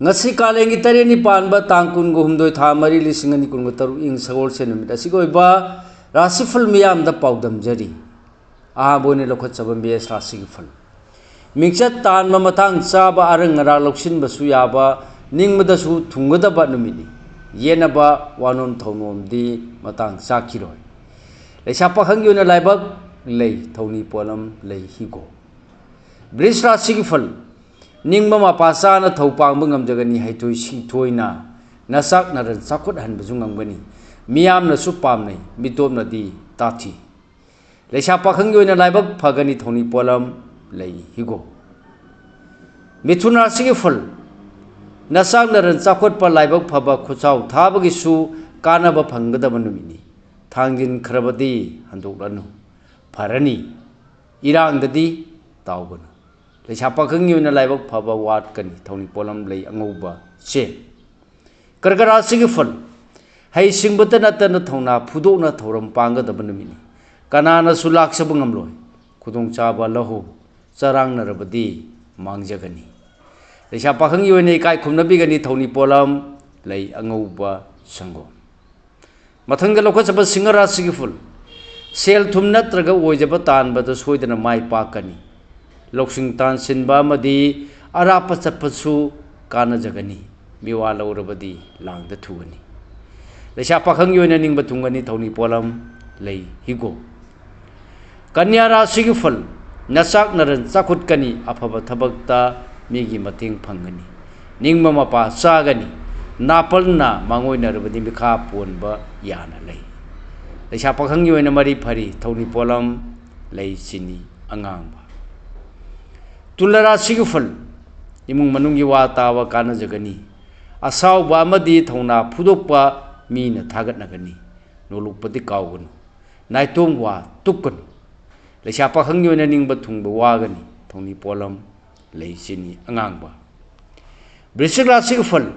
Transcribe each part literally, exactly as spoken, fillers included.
ꯉꯁꯤ ꯀꯥꯂꯦꯟꯒꯤ ꯇꯔꯦꯠꯅꯤ ꯄꯥꯟꯕ ꯇꯥꯡ ꯀꯨꯟꯒ ꯍꯨꯝꯗꯣꯏ, ꯊꯥ ꯃꯔꯤ, ꯂꯤꯁꯤꯡ ꯑꯅꯤ ꯀꯨꯟꯒ ꯇꯔꯨꯛ, ꯏꯪ ꯁꯒꯣꯜꯁꯦꯟ ꯅꯨꯃꯤꯠ ꯑꯁꯤꯒꯤ ꯑꯣꯏꯕ ꯔꯥꯁꯤꯐꯜ ꯃꯤꯌꯥꯝꯗ ꯄꯥꯎꯗꯝꯖꯔꯤ꯫ ꯑꯍꯥꯟꯕ ꯑꯣꯏꯅ ꯂꯧꯈꯠꯆꯕ ꯃꯦꯁ ꯔꯥꯁꯤꯒꯤ ꯐꯜ꯫ ꯃꯤꯡꯆꯠ ꯇꯥꯟꯕ, ꯃꯇꯥꯡ ꯆꯥꯕ ꯑꯔꯪ ꯑꯔꯥꯛ ꯂꯧꯁꯤꯟꯕꯁꯨ ꯌꯥꯕ, ꯅꯤꯡꯕꯗꯁꯨ ꯊꯨꯡꯒꯗꯕ ꯅꯨꯃꯤꯠꯅꯤ꯫ ꯌꯦꯠꯅꯕ ꯋꯥꯅꯣꯝ ꯊꯧꯅꯣꯝꯗꯤ ꯃꯇꯥꯡ ꯆꯥꯈꯤꯔꯣꯏ꯫ ꯂꯩꯁꯥ ꯄꯥꯈꯪꯒꯤ ꯑꯣꯏꯅ ꯂꯥꯏꯕꯛ ꯂꯩ, ꯊꯧꯅꯤ ꯄꯣꯠꯂꯝ ꯂꯩ, ꯍꯤꯒꯣꯛ꯫ ꯕ꯭ꯔꯤꯖ ꯔꯥꯁꯤꯒꯤ ꯐꯜ꯫ ꯅꯤꯡꯕ ꯃꯄꯥ ꯆꯥꯅ ꯊꯧ ꯄꯥꯡꯕ ꯉꯝꯖꯒꯅꯤ, ꯍꯩꯊꯣꯏ ꯁꯤꯡꯊꯣꯏꯅ ꯅꯆꯥꯛ ꯅꯔꯟ ꯆꯥꯎꯈꯠꯍꯟꯕꯁꯨ ꯉꯝꯒꯅꯤ꯫ ꯃꯤꯌꯥꯝꯅꯁꯨ ꯄꯥꯝꯅꯩ, ꯃꯤꯇꯣꯞꯅꯗꯤ ꯇꯥꯊꯤ꯫ ꯂꯩꯁꯥ ꯄꯥꯈꯪꯒꯤ ꯑꯣꯏꯅ ꯂꯥꯏꯕꯛ ꯐꯒꯅꯤ, ꯊꯧꯅꯤ ꯄꯣꯠꯂꯝ ꯂꯩ, ꯍꯤꯒꯣꯛ꯫ ꯃꯤꯊꯨꯟ ꯔꯥꯁꯤꯒꯤ ꯐꯜ꯫ ꯅꯆꯥꯛ ꯅꯔꯟ ꯆꯥꯎꯈꯠꯄ, ꯂꯥꯏꯕꯛ ꯐꯕ, ꯈꯨꯠꯆꯥꯎ ꯊꯥꯕꯒꯤꯁꯨ ꯀꯥꯟꯅꯕ ꯐꯪꯒꯗꯕ ꯅꯨꯃꯤꯠꯅꯤ꯫ ꯊꯥꯡꯖꯤꯟꯈ꯭ꯔꯕꯗꯤ ꯍꯟꯗꯣꯛꯂꯅꯨ, ꯐꯔꯅꯤ꯫ ꯏꯔꯥꯡꯗꯗꯤ ꯇꯥꯎꯒꯅꯨ꯫ ꯂꯩꯁꯥ ꯄꯥꯈꯪꯒꯤ ꯑꯣꯏꯅ ꯂꯥꯏꯕꯛ ꯐꯕ ꯋꯥꯠꯀꯅꯤ, ꯊꯧꯅꯤ ꯄꯣꯠꯂꯝ ꯂꯩ, ꯑꯉꯧꯕ, ꯆꯦ꯫ ꯀꯔꯀ ꯔꯥꯁꯤꯒꯤ ꯐꯜ꯫ ꯍꯩꯁꯤꯡꯕꯇ ꯅꯠꯇꯅ ꯊꯧꯅꯥ ꯐꯨꯗꯣꯛꯅ ꯊꯧꯔꯝ ꯄꯥꯡꯒꯗꯕ ꯅꯨꯃꯤꯠꯅꯤ꯫ ꯀꯅꯥꯅꯁꯨ ꯂꯥꯛꯆꯕ ꯉꯝꯂꯣꯏ꯫ ꯈꯨꯗꯣꯡꯆꯥꯕ ꯂꯧꯍꯧ꯫ ꯆꯔꯥꯡꯅꯔꯕꯗꯤ ꯃꯥꯡꯖꯒꯅꯤ꯫ ꯂꯩꯁꯥ ꯄꯥꯈꯪꯒꯤ ꯑꯣꯏꯅ ꯏꯀꯥꯏ ꯈꯨꯝꯅꯕꯤꯒꯅꯤ, ꯊꯧꯅꯤ ꯄꯣꯠꯂꯝ ꯂꯩ, ꯑꯉꯧꯕ, ꯁꯪꯒꯣꯝ꯫ ꯃꯊꯪꯗ ꯂꯧꯈꯠꯆꯕ ꯁꯤꯡꯍ ꯔꯥꯁꯤꯒꯤ ꯐꯜ꯫ ꯁꯦꯜ ꯊꯨꯝ ꯅꯠꯇ꯭ꯔꯒ ꯑꯣꯏꯖꯕ ꯇꯥꯟꯕꯗ ꯁꯣꯏꯗꯅ ꯃꯥꯏ ꯄꯥꯛꯀꯅꯤ꯫ ꯂꯧꯁꯤꯡ ꯇꯥꯟꯁꯤꯟꯕ ꯑꯃꯗꯤ ꯑꯔꯥꯞꯄ ꯆꯠꯄꯁꯨ ꯀꯥꯟꯅꯖꯒꯅꯤ꯫ ꯃꯤꯋꯥ ꯂꯧꯔꯕꯗꯤ ꯂꯥꯡꯗ ꯊꯨꯒꯅꯤ꯫ ꯂꯩꯁꯥ ꯄꯥꯈꯪꯒꯤ ꯑꯣꯏꯅ ꯅꯤꯡꯕ ꯊꯨꯡꯒꯅꯤ, ꯊꯧꯅꯤ ꯄꯣꯠꯂꯝ ꯂꯩ, ꯍꯤꯒꯣꯛ꯫ ꯀꯟꯌꯥ ꯔꯥꯁꯤꯒꯤ ꯐꯜ꯫ ꯅꯆꯥꯛ ꯅꯔꯟ ꯆꯥꯎꯈꯠꯀꯅꯤ, ꯑꯐꯕ ꯊꯕꯛꯇ ꯃꯤꯒꯤ ꯃꯇꯦꯡ ꯐꯪꯒꯅꯤ꯫ ꯅꯤꯡꯕ ꯃꯄꯥ ꯆꯥꯒꯅꯤ꯫ ꯅꯥꯄꯜꯅ ꯃꯥꯡꯑꯣꯏꯅꯔꯕꯗꯤ ꯃꯤꯈꯥ ꯄꯣꯟꯕ ꯌꯥꯅ ꯂꯩ꯫ ꯂꯩꯁꯥ ꯄꯥꯈꯪꯒꯤ ꯑꯣꯏꯅ ꯃꯔꯤ ꯐꯔꯤ, ꯊꯧꯅꯤ ꯄꯣꯠꯂꯝ ꯂꯩ, ꯆꯤꯅꯤ ꯑꯉꯥꯡꯕ꯫ ꯇꯨꯂꯥ ꯔꯥꯁꯤꯒꯤ ꯐꯜ꯫ ꯏꯃꯨꯡ ꯃꯅꯨꯡꯒꯤ ꯋꯥ ꯇꯥꯕ ꯀꯥꯟꯅꯖꯒꯅꯤ꯫ ꯑꯁꯥꯎꯕ ꯑꯃꯗꯤ ꯊꯧꯅꯥ ꯐꯨꯗꯣꯛꯄ ꯃꯤꯅ ꯊꯥꯒꯠꯅꯒꯅꯤ꯫ ꯅꯣꯂꯨꯛꯄꯗꯤ ꯀꯥꯎꯒꯅꯨ꯫ ꯅꯥꯏꯇꯣꯝ ꯋꯥ ꯇꯨꯞꯀꯅꯨ꯫ ꯂꯩꯁꯥ ꯄꯥꯈꯪꯒꯤ ꯑꯣꯏꯅ ꯅꯤꯡꯕ ꯊꯨꯡꯕ ꯋꯥꯒꯅꯤ꯫ ꯊꯧꯅꯤ ꯄꯣꯠꯂꯝ ꯂꯩ, ꯆꯤꯅꯤ ꯑꯉꯥꯡꯕ꯫ ꯕ꯭ꯔꯤꯁꯤꯛ ꯔꯥꯁꯤꯒꯤ ꯐꯜ꯫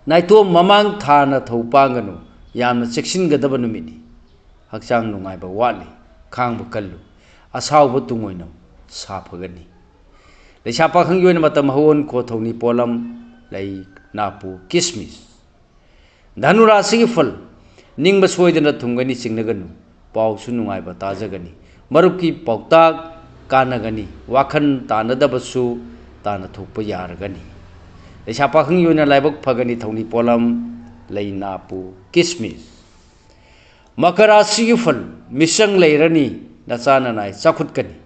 ꯅꯥꯏꯇꯣꯝ ꯃꯃꯥꯡ ꯊꯥꯅ ꯊꯧ ꯄꯥꯡꯒꯅꯨ꯫ ꯌꯥꯝꯅ ꯆꯦꯛꯁꯤꯟꯒꯗꯕ ꯅꯨꯃꯤꯠꯅꯤ꯫ ꯍꯛꯆꯥꯡ ꯅꯨꯡꯉꯥꯏꯕ ꯋꯥꯠꯂꯤ꯫ ꯈꯥꯡꯕ ꯀꯜꯂꯨ꯫ ꯑꯁꯥꯎꯕ ꯇꯨꯡꯑꯣꯏꯅꯧ꯫ ꯁꯥꯐꯒꯅꯤ꯫ ꯂꯩꯁꯥ ꯄꯥꯈꯪꯒꯤ ꯑꯣꯏꯅ ꯃꯇꯝ ꯍꯧ ꯑꯣꯟꯈꯣ, ꯊꯧꯅꯤ ꯄꯣꯠꯂꯝ ꯂꯩ, ꯅꯥꯄꯨ, ꯀꯤꯁꯃꯤꯁ꯫ ꯙꯅꯨ ꯔꯥꯁꯤꯒꯤ ꯐꯜ, ꯅꯤꯡꯕ ꯁꯣꯏꯗꯅ ꯊꯨꯡꯒꯅꯤ, ꯆꯤꯡꯅꯒꯅꯨ, ꯄꯥꯎꯁꯨ ꯅꯨꯡꯉꯥꯏꯕ ꯇꯥꯖꯒꯅꯤ, ꯃꯔꯨꯞꯀꯤ ꯄꯥꯎꯇꯥꯛ ꯀꯥꯟꯅꯒꯅꯤ, ꯋꯥꯈꯜ ꯇꯥꯅꯗꯕꯁꯨ ꯇꯥꯅ ꯊꯣꯛꯄ ꯌꯥꯔꯒꯅꯤ꯫ ꯂꯩꯁꯥ ꯄꯥꯈꯪꯒꯤ ꯑꯣꯏꯅ ꯂꯥꯏꯕꯛ ꯐꯒꯅꯤ, ꯊꯧꯅꯤ ꯄꯣꯠꯂꯝ ꯂꯩ, ꯅꯥꯄꯨ, ꯀꯤꯁꯃꯤꯁ꯫ ꯃꯀꯔ ꯔꯥꯁꯤꯒꯤ ꯐꯜ, ꯃꯤꯆꯪ ꯂꯩꯔꯅꯤ, ꯅꯆꯥ ꯅꯅꯥꯏ ꯆꯥꯎꯈꯠꯀꯅꯤ,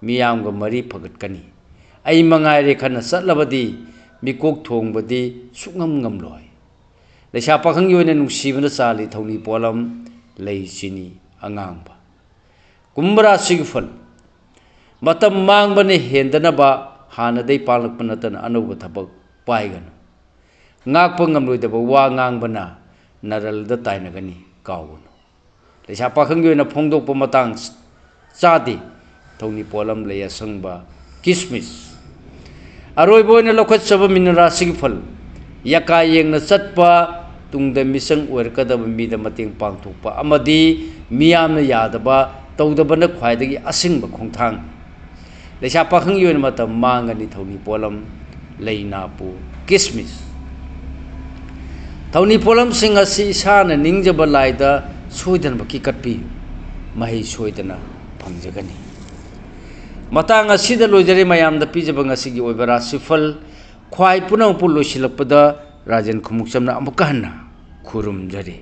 ꯃꯤꯌꯥꯝꯒ ꯃꯔꯤ ꯐꯒꯠꯀꯅꯤ꯫ ꯑꯩ ꯃꯉꯥꯏꯔꯦ ꯈꯟꯅ ꯆꯠꯂꯕꯗꯤ ꯃꯤꯀꯣꯛ ꯊꯣꯡꯕꯗꯤ ꯁꯨꯛꯉꯝ ꯉꯝꯂꯣꯏ꯫ ꯂꯩꯁꯥ ꯄꯥꯈꯪꯒꯤ ꯑꯣꯏꯅ ꯅꯨꯡꯁꯤꯕꯅ ꯆꯥꯜꯂꯤ, ꯊꯧꯅꯤ ꯄꯣꯠꯂꯝ ꯂꯩ, ꯆꯤꯅꯤ ꯑꯉꯥꯡꯕ꯫ ꯀꯨꯝꯚ ꯔꯥꯁꯤꯒꯤ ꯐꯜ, ꯃꯇꯝ ꯃꯥꯡꯕꯅ ꯍꯦꯟꯗꯅꯕ ꯍꯥꯟꯅꯗꯩ ꯄꯥꯡꯂꯛꯄ ꯅꯠꯇꯅ ꯑꯅꯧꯕ ꯊꯕꯛ ꯄꯥꯏꯒꯅꯨ꯫ ꯉꯥꯛꯄ ꯉꯝꯂꯣꯏꯗꯕ ꯋꯥ ꯉꯥꯡꯕꯅ ꯅꯔꯜꯗ ꯇꯥꯏꯅꯒꯅꯤ, ꯀꯥꯎꯒꯅꯨ꯫ ꯂꯩꯁꯥ ꯄꯥꯈꯪꯒꯤ ꯑꯣꯏꯅ ꯐꯣꯡꯗꯣꯛꯄ ꯃꯇꯥꯡ ꯆꯥꯗꯦ, ꯊꯧꯅꯤ ꯄꯣꯠꯂꯝ ꯂꯩ, ꯑꯁꯪꯕ, ꯀꯤꯁꯃꯤꯁ꯫ ꯑꯔꯣꯏꯕ ꯑꯣꯏꯅ ꯂꯧꯈꯠꯆꯕ ꯃꯤꯅ ꯔꯥꯁꯤꯒꯤ ꯐꯜ, ꯌꯀꯥ ꯌꯦꯡꯅ ꯆꯠꯄ, ꯇꯨꯡꯗ ꯃꯤꯆꯪ ꯑꯣꯏꯔꯛꯀꯗꯕ ꯃꯤꯗ ꯃꯇꯦꯡ ꯄꯥꯡꯊꯣꯛꯄ ꯑꯃꯗꯤ ꯃꯤꯌꯥꯝꯅ ꯌꯥꯗꯕ ꯇꯧꯗꯕꯅ ꯈ꯭ꯋꯥꯏꯗꯒꯤ ꯑꯁꯦꯡꯕ ꯈꯣꯡꯊꯥꯡ꯫ ꯂꯩꯁꯥ ꯄꯥꯈꯪꯒꯤ ꯑꯣꯏꯅ ꯃꯇꯝ ꯃꯥꯡꯒꯅꯤ, ꯊꯧꯅꯤ ꯄꯣꯠꯂꯝ ꯂꯩ, ꯅꯥꯄꯨ, ꯀꯤꯁꯃꯤꯁ꯫ ꯊꯧꯅꯤ ꯄꯣꯠꯂꯝꯁꯤꯡ ꯑꯁꯤ ꯏꯁꯥꯅ ꯅꯤꯡꯖꯕ ꯂꯥꯏꯗ ꯁꯣꯏꯗꯅꯃꯛꯀꯤ ꯀꯠꯄꯤꯌꯨ, ꯃꯍꯩ ꯁꯣꯏꯗꯅ ꯐꯪꯖꯒꯅꯤ꯫ ꯃꯇꯥꯡ ꯑꯁꯤꯗ ꯂꯣꯏꯖꯔꯦ ꯃꯌꯥꯝꯗ ꯄꯤꯖꯕ ꯉꯁꯤꯒꯤ ꯑꯣꯏꯕ ꯔꯥꯁꯤꯐꯜ꯫ ꯈ꯭ꯋꯥꯏ ꯄꯨꯝꯅꯃꯛꯄꯨ ꯂꯣꯏꯁꯤꯜꯂꯛꯄꯗ ꯔꯥꯖꯦꯟ ꯈꯨꯃꯨꯛꯆꯝꯅ ꯑꯃꯨꯛꯀ ꯍꯟꯅ ꯈꯨꯔꯨꯝꯖꯔꯤ꯫